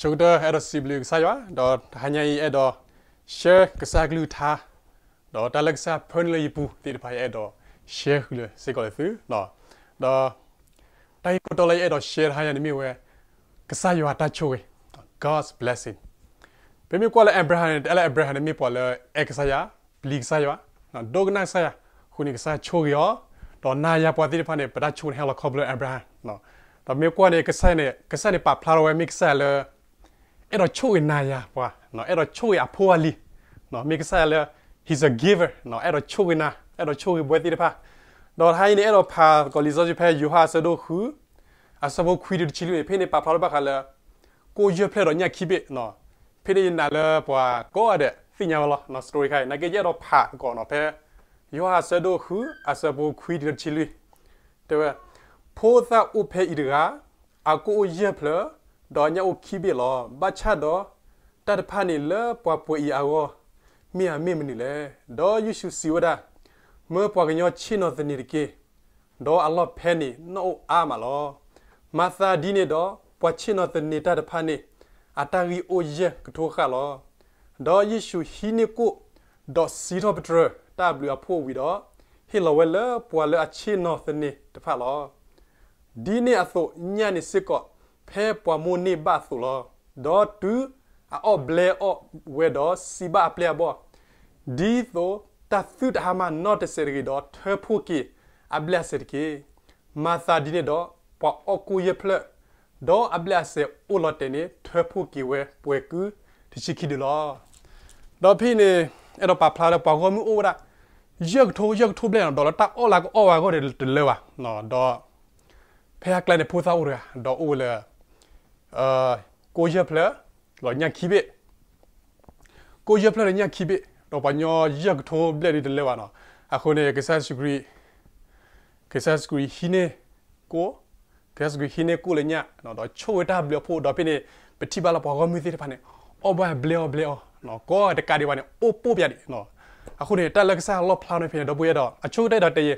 ဆိကတၢၢ် အဲၣ်ဒိးစံးဘျုးကစၢ်ယွၤ ဒီးတဟါညါအံၤအဲၣ်ဒိး share ကစၢ်ကလုၢ်ကထါ ဒီးတၢ်လၢကစၢ်ဖၢနုာ်လၢယပူၤသ့ၣ်တဖၣ် ယအဲၣ်ဒိး share ဃုာ်လၢစ့ၢ်ကီးလၢသု ဒီး တၢ်ဂ့ၢ်ခိၣ်တီလၢယအဲၣ်ဒိး share တဟါညါန့ၣ်မ့ၢ်ဝဲ ကစၢ်ယွၤတၢ်ဆိၣ်ဂ့ၤ God's blessing. ပမ့ၢ်ကွၢ်လၢ Abraham န့ၣ် တအဲၣ်လၢ Abraham န့ၣ် မ့ၢ်ပှၤလၢအဲၣ်ကစၢ်ယွၤ, ပျံၤကစၢ်ယွၤ, ဒိကနၣ်ကစၢ်ယွၤ, အဃိန့ၣ် ကစၢ်ဆိၣ်ဂ့ၤအီၤ, ဒီးနၤယၤပှၤသ့ၣ်တဖၣ်န့ၣ် ပတၢ်ဆိၣ်ဂ့ၤန့ၣ် ဟဲလီၤခီဖျိ Abraham. ဒီးမ့ၢ်ကွၢ်န့ၣ် ကစၢ်န့ၣ် ကစၢ်န့ၣ်ပာ်ဖျါထီၣ်ဝဲမ့ၢ်ကစၢ်လၢ အဲၣ်ဒိးဆိၣ်ဂ့ၤနၤယၤပှၤ, အဲၣ်ဒိးဆိၣ်ဂ့ၤအဖိအလံၤ, မ့ၢ်ကစၢ်လၢ he's a giver, အဲၣ်ဒိးဆိၣ်ဂ့ၤနၤ, အဲၣ်ဒိးဆိၣ်ဂ့ၤပဝဲသ့ၣ်တဖၣ်. ဒီးတဟါအံၤန့ၣ် အဲၣ်ဒိးဖးသကိးလံာ်စီဆှံဖဲယိၤဟၣ်အဆၢဒိၣ်ဃု အဆၢဖိခွံတုၤတဆံလွံၢ်န့ၣ် ဖဲန့ၣ်ပာ်ဖျါထီၣ်ဘၣ်ဃးလၢ ကိၣ်ယဲၢ်ဖျၢၣ်ဒီးညၣ်ခံဘ့ၣ်. ဖဲန့ၣ်ယနာ်လၢပှၤကိးဂၤဒဲးသ့ၣ်ညါဝဲလီၤ story ခါအံၤ နာ်က့ယအဲၣ်ဒိးဖးသကိးနီၤ ဖဲ ယိၤဟၣ်အဆၢဒိၣ်ဃု အဆၢဖိခွံတုၤတဆံလွံၢ် တဲဝဲ, ဖိသၣ်အိၣ်ဖဲအံၤတဂၤ, အကိၣ်အိၣ်ယဲၢ်ဖျၢၣ်, ဒီးညၣ်အိၣ်ခံဘ့ၣ်လီၤ. ဘၣ်ဆၣ်ဒီး တၢ်တဖၣ်န့ၣ်လၢပှၤပှဲၤအံၤအဂီၢ် မ့ၢ်အမ့ၢ်မနုၤလဲၣ်. ဒီးယ့ၣ်ၡူးစံးဝဲဒၣ်, မၢပှၤကညီဆ့ၣ်နီၤသန့ၤတက့ၢ်. ဒီးအလီၢ်ဖဲန့ၣ်နီၣ်အိၣ်အါမးလီၤ. မၤသးဒ်န့ၣ်ဒီး ပှၤဆ့ၣ်နီၤသန့ၤတၢ်တဖၣ်န့ၣ် အတၢ်ဂံၢ်အိၣ်ယဲၢ်ကထိဃၣ်လီၤ. ဒီးယ့ၣ်ၡူးဟံးန့ၢ်ကိၣ်, ဒီးစံးထီၣ်ပတြၢၤတၢ်ဘျုးအဖှိၣ်ဝံၤဒီး, ဟ့ၣ်လီၤဝဲလၢပှၤလၢအဆ့ၣ်နီၤသန့ၤတဖၣ်လီၤ. ဒ်န့ၣ်အသိးညၣ်န့ၣ်စ့ၢ်ကီး ဖဲပှၤမိၣ်န့ၢ်ဘၣ်အသိးလီၤ. ဒီးတုၤအအီၣ်ဘျဲအီၣ်ဝဲဒီးစံးဘၣ်အပျဲၢ်အဘီၣ်, ဒ်သိးတၢ်သုတဟါမၢ်နီတစဲးတဂ့ၤဒီး ထၢဖှိၣ်က့ၤအဘျဲၣ်အစဲးတက့ၢ်. မၤသးဒ်န့ၣ်ဒီး ပှၤအီၣ်ကိၣ်ယဲၢ်ဖျၢၣ်, ဒီးအဘျဲၣ်အစဲးအိၣ်လီၤတဲာ်န့ၣ် ထၢဖှိၣ်က့ၤဝဲပှဲၤကုတဆံခံဒုလီၤ. ဒီးဖဲအံၤန့ၣ် အဲၣ်ဒိးပာ်ဖျါလၢပှၤဂီၢ်မုၢ်အိၣ်ဝဲဒၣ် ယဲၢ်ကထိ ယဲၢ်ကထိဘျဲၣ်နီၤ ဒီးလၢတၢ်အီၣ်လၢကအီၣ်ဝဲအဂီၢ်န့ၣ်တလၢဘၣ်. ဒီး ဖဲအကျါန့ၣ် ဖိသၣ်အိၣ်တဂၤ ဒီးအိၣ်ဝဲလၢ ကိၣ်ယဲၢ်ဖျၢၣ် ဒီးညၣ်ခံဘ့ၣ်, ကိၣ်ယဲၢ်ဖျၢၣ်ဒီးညၣ်ခံဘ့ၣ် ဒီးပှၤကညီယဲၢ်ကထိဘျဲၣ်ဒ်တလၢဘၣ်နီၤ. အဃိန့ၣ် ကစၢ်ယ့ၣ်ၡူးခရံာ်, ကစၢ်ယ့ၣ်ၡူးခရံာ်ဟံးန့ၢ်ကိၣ်, ကစၢ်ယ့ၣ်ၡူးခရံာ်ဟံးန့ၢ်ကိၣ်လၢညၣ် ဒီးဆိၣ်ဝဲတၢ်ဘျုးအဖှိၣ် ဒီးဖဲန့ၣ် ပထံၣ်ဘၣ်လၢပှၤဂီၢ်မုၢ်သ့ၣ်တဖၣ်န့ၣ် အီၣ်ဘၣ်ဘျဲအီၣ်ဘျဲအီၣ်, ကိးတကးဒံးဘၣ်န့ၣ် အိၣ်ပိၢ်ပယါဒံး. အဃိန့ၣ် တၢ်လၢကစၢ်လီၣ်ဖျါန့ၣ်ဖဲန့ၣ် ဒီပုၢ်ဝဲၢ်ဒီး အဆိကတၢၢ်ဒီးတဲယဲ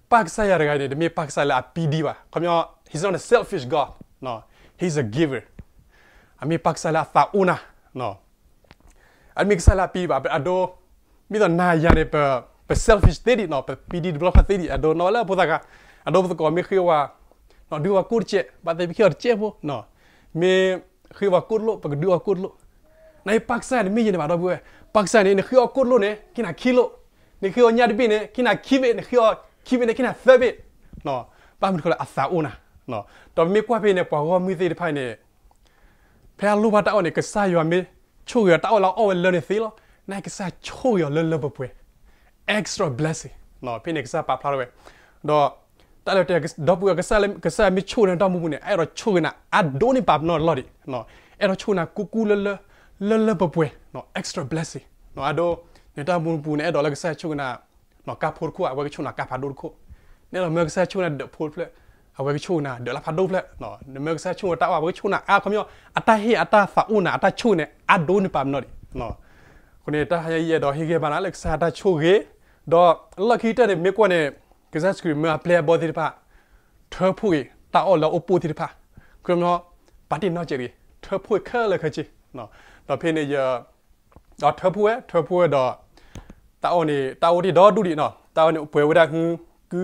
ပၢ်ကစၢ်ယွၤတဂၤန့ၣ် တမ့ၢ်ပၢ်ကစၢ်လၢအပံဒံဘၣ်. ခီပညီ he's not a selfish God, he's a giver. အမ့ၢ်ပၢ်ကစၢ်လၢအသးအိၣ်နၤ, အမ့ၢ်ကစၢ်လၢအပံဒံဘၣ် အဒိ, မ့ၢ်သိးနၤယၤန့ၣ် ပ ပ selfish သ့ဒံးနီၤ ပပံဒံတဘျီဃီသ့ဒံး အဒိ နီၢ်ဝဲလၢဖိသၣ်ခါ အဒိပသကိးမ့ၢ်ဃ့ဝဲ ဒုးဝဲကိၣ်တစဲး ဘၣ်သ့ၣ်ပဃ့အီၤတစဲးဖိ, မ့ၢ်ဃ့ဝဲကိၣ်တလိၣ် ပကဒုးအီၤကိၣ်တလိၣ်. နအံၤပၢ်ကစၢ်န့ၣ်မ့ၢ်ယဲန့ၣ်ဘၣ် ဒီပုၢ်ဝဲၢ်, ပၢ်ကစၢ်န့ၣ် နဃ့အီၤကိၣ်တလိၣ်န့ၣ် ကဟ့ၣ်နၤခံလိၣ်, နဃ့အီၤညၣ်တဘ့ၣ်န့ၣ် ကဟ့ၣ်နၤခံဘ့ၣ်, နဃ့အီၤခံဘ့ၣ်န့ၣ် ကဟ့ၣ်နၤသၢဘ့ၣ်. ဘၣ်မနုၤတခီလၢအသးအိၣ်နၤ. ဒီးပမ့ၢ်ကွၢ်ဖဲန့ၣ် ပှၤဂီၢ်မုၢ်သ့ၣ်တဖၣ်န့ၣ် ဖဲအလိၣ်ဘၣ်တၢ်အီၣ်န့ၣ် ကစၢ်ယွၤမ့ၢ်ဆိၣ်ဂ့ၤအီၤတၢ်အီၣ်လၢအအီၣ်ဝဲလၢန့ၣ်သ့လီၤ. နကစၢ်ဆိၣ်ဂ့ၤအီၤလၢလၢပှဲၤပှဲၤ extra blessing ဖဲန့ၣ်ကစၢ်ပာ်ဖျါထီၣ်ဝဲ, ဒီး တၢ်လၢတဲ ဒီပုၢ်ဝဲၢ် ကစၢ်မ့ၢ်ဆိၣ်ဂ့ၤနၤတၢ်မူပူၤန့ၣ် အဲၣ်ဒိးဆိၣ်ဂ့ၤနၤအါဒိၣ်န့ၢ်ပာ်ပနီၣ်လီၤဒံး, အဲၣ်ဒိးဆိၣ်ဂ့ၤနၤကူကူလၢလၢ လၢလၢပှဲၤပှဲၤ extra blessing အဒိ နတၢ်မူပူၤန့ၣ် အဲၣ်ဒိးလၢကစၢ်ဆိၣ်ဂ့ၤနၤ ကါဖိတခိၣ် အဝဲကဆိၣ်နၤကါဖးဒိၣ်တခိၣ်, နအဲၣ်ဒိးမၢကစၢ်ဆိၣ်ဂ့ၤနၤဒၢးဖိတဖျၢၣ် အဝဲကဆိၣ်ဂ့ၤနၤဒၢးလၢဖးဒိၣ်တဖျၢၣ်, နမၢကစၢ်ဆိၣ်ဂ့ၤတၢ်အီၣ် အဝဲကဆိၣ်နၤအါ ခီပညီ အတၢ်ဟ့ၣ်အတၢ်သးအိၣ်နၤ အတၢ်ဆိၣ်ဂ့ၤန့ၣ် အါဒိၣ်န့ၢ်ပာ်ပနီၣ်ဒံး. အဃိန့ၣ် တၢ်ဟါယဲအံၤအဲၣ်ဒိးဟ့ၣ်ဂံၢ်ဘါနၤလၢကစၢ်တၢ်ဆိၣ်ဂ့ၤ, ဒီးလီၢ်ခံကတၢၢ်န့ၣ် မ့ၢ်ကွၢ်န့ၣ် ကစၢ်ယ့ၣ်ၡူးခရံာ်မၢအပျဲၢ်အဘီၣ်သ့ၣ်တဖၣ် ထၢဖှိၣ်ဂ့ၤ တၢ်အီၣ်လၢအအိၣ်ပိၢ်သ့ၣ်တဖၣ်, ခီပညီ ပာ်တ့ၢ်နီၢ်စဲးတဂ့ၤ ထၢဖှိၣ်ခဲလၢာ်ခဲဆ့, ဒီးဖဲန့ၣ်ယ ဒီးထၢဖှိၣ်ဝဲ ထၢဖှိၣ်ဝဲဒီး တၢ်အီၣ်န့ၣ် တၢ်အိၣ်တ့ၢ်ဒီဒူၣ်ဒံးနီၤ တၢ်အီၣ်န့ၣ် ပှဲၤဝဲဒၣ်ဟု ကုတဆံခံဒု တၢ်အီၣ်အိၣ်ပိၢ်ဝဲဒၣ်ကုတဆံခံဒု ထၢဖှိၣ်တၢ်အီၣ်ခဲလၢာ်ခဲဆ့,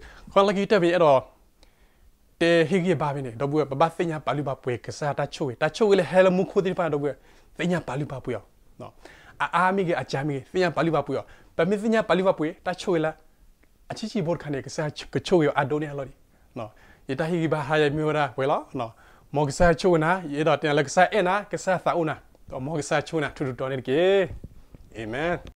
ခီလီၢ်ခံကတၢၢ်ဖဲန့ၣ် အဲၣ်ဒိး တဲဟ့ၣ်ဂံၢ်ဘါဖဲန့ၣ် ဒီပုၢ်ဝဲၢ် ပဘၣ်သ့ၣ်ညါပာ်လုၢ်ပာ်ပှ့ၤကစၢ်တၢ်ဆိၣ်ဂ့ၤ တၢ်ဆိၣ်ဂ့ၤလၢဟဲလၢမူခိၣ်သ့ၣ်တဖၣ် ဒီပုၢ်ဝဲၢ် သ့ၣ်ညါပာ်လုၢ်ပာ်ပှ့ၤအီၤ, အအါမ့ၢ်ဂ့ၤ အစှၤမ့ၢ်ဂ့ၤ သ့ၣ်ညါပာ်လုၢ်ပာ်ပှ့ၤအီၤ, ပမ့ၢ်သ့ၣ်ညါပာ်လုၢ်ပာ်ပှ့ၤ တၢ်ဆိၣ်ဂ့ၤလၢ အဆံးဆံးဖိတခါန့ၣ် ကစၢ်ကဆိၣ်ဂ့ၤအီၤအါဒိၣ်န့ၢ်အလီၢ်ဒံး. ယတၢ်ဟ့ၣ်ဂံၢ်ဘါဟါယဲမ့ၢ်ဝဲဒၣ်ပှဲၤလီၤ. မ်ကစၢ်ဆိၣ်ဂ့ၤနၤ ယအဲၣ်ဒိးတဲနၤလၢကစၢ်အဲၣ်နၤ ကစၢ်သးအိၣ်နၤ, ဒီးမ်ကစၢ်ဆိၣ်ဂ့ၤနၤထူးထူးတီၤန့ၣ်တက့ၢ်. အၤမ့ၣ်.